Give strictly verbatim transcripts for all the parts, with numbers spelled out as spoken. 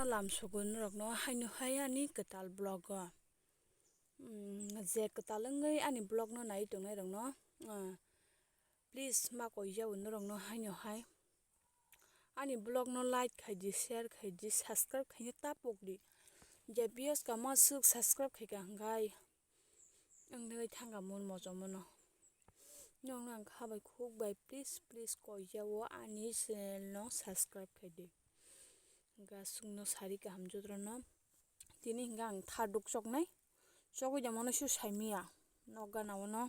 Lam sugo norokno haino hai ani kwtal vlog o. Mm, je kwtal wngwi ani vlog no nai tongnai rokno, ah, please ma koi jao norokno haino hai. Ani vlog no like khai di, share khai di, subscribe khaina ta pok di. Je viewers ka ma swk subscribe khai ka hwnkhe wng nai thang ka mon mochomano. Nokno ang kha bai khuk bai please, please koi jao ani channel no subscribe khai di. Hwnkhe aswkno sari kaham jotono. Tini hwnkhe ang tha duk choknai. Chogwi da mano su saimaya. Nok gana o no.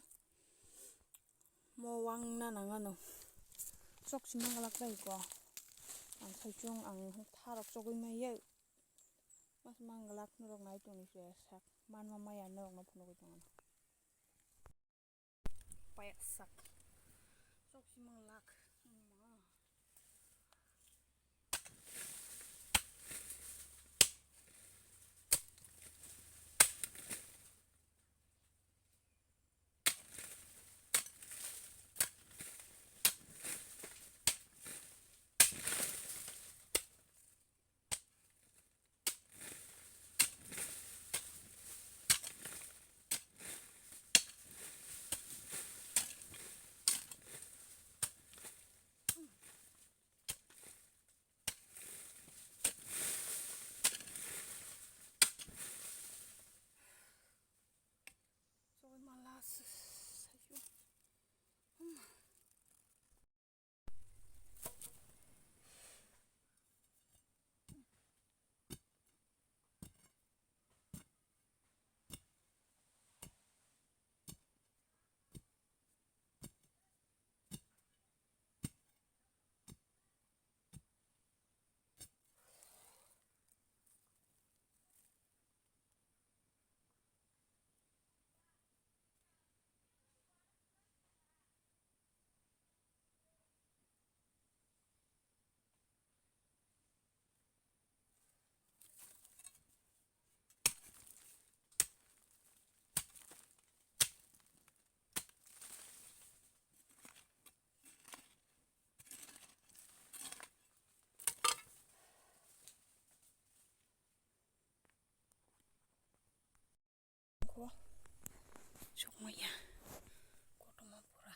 Mo wang na nang ano. Chok si manglak lai ko. Ang sai chung ang tha rok chogwi maya. Mas manglak norok nai tongni se sak. Man ma maya norok no phunugwi tong ano. Payak sak. Sok si manglak. Ko chokmaya kotorma pura.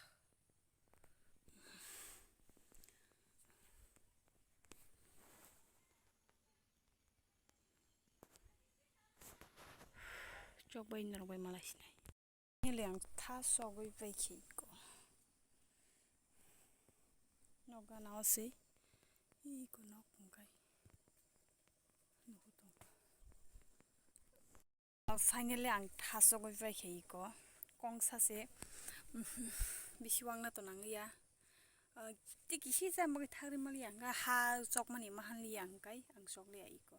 Chok bai norok bai malai sinai. Nili ang tha sogwi bai khe iko. Nok gana o se iko nok hwnkhai. Finally ang tha sogwi bai khe iko. Kongsa se, mhm, bisi wangna to nang ya. Ah, tei kisi cha bagwi thagri mali ya, ha chokmani mahan li ya hwnkhai ang chok li ya iko.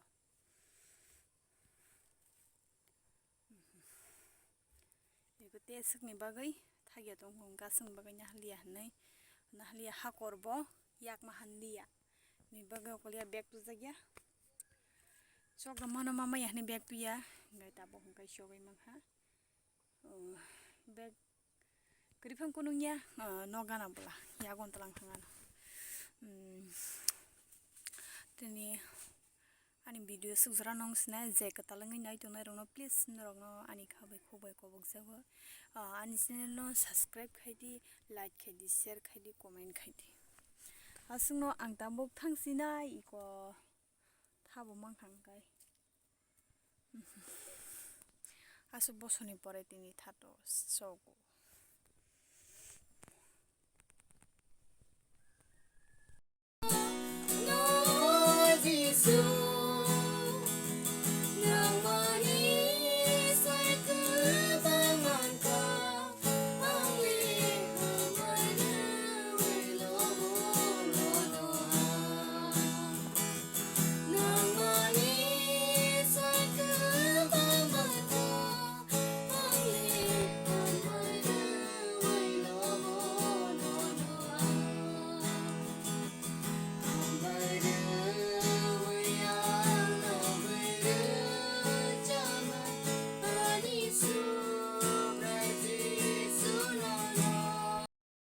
Eko tei swkni bagwi thagya tongo, hwnka swkni bagwi nahaliya hinwi, nahaliya hakor bo yakma hanliya ni bagwi okolya bag rwjakya. Chok rwmano ma maya hinwi bag twiya, hwnkhai tabuk hwnkhai chogwi mankha. O, bag kwrwi phang kunungya, o, nok gana bwla yagon tlang thangano. Hmm, tini Ani video sukjora nong sinai je kwtal wngwi nai tongnai rokno, please norokno ani kha bai khuk bai kobok jago. Ah, ani channel no subscribe khai di, like khai di, share khai di, comment khai di. Aswkno ang tabuk thang sinai iko thabo mankha hwnkhai. Aswk bosoni pore tini thato sogo.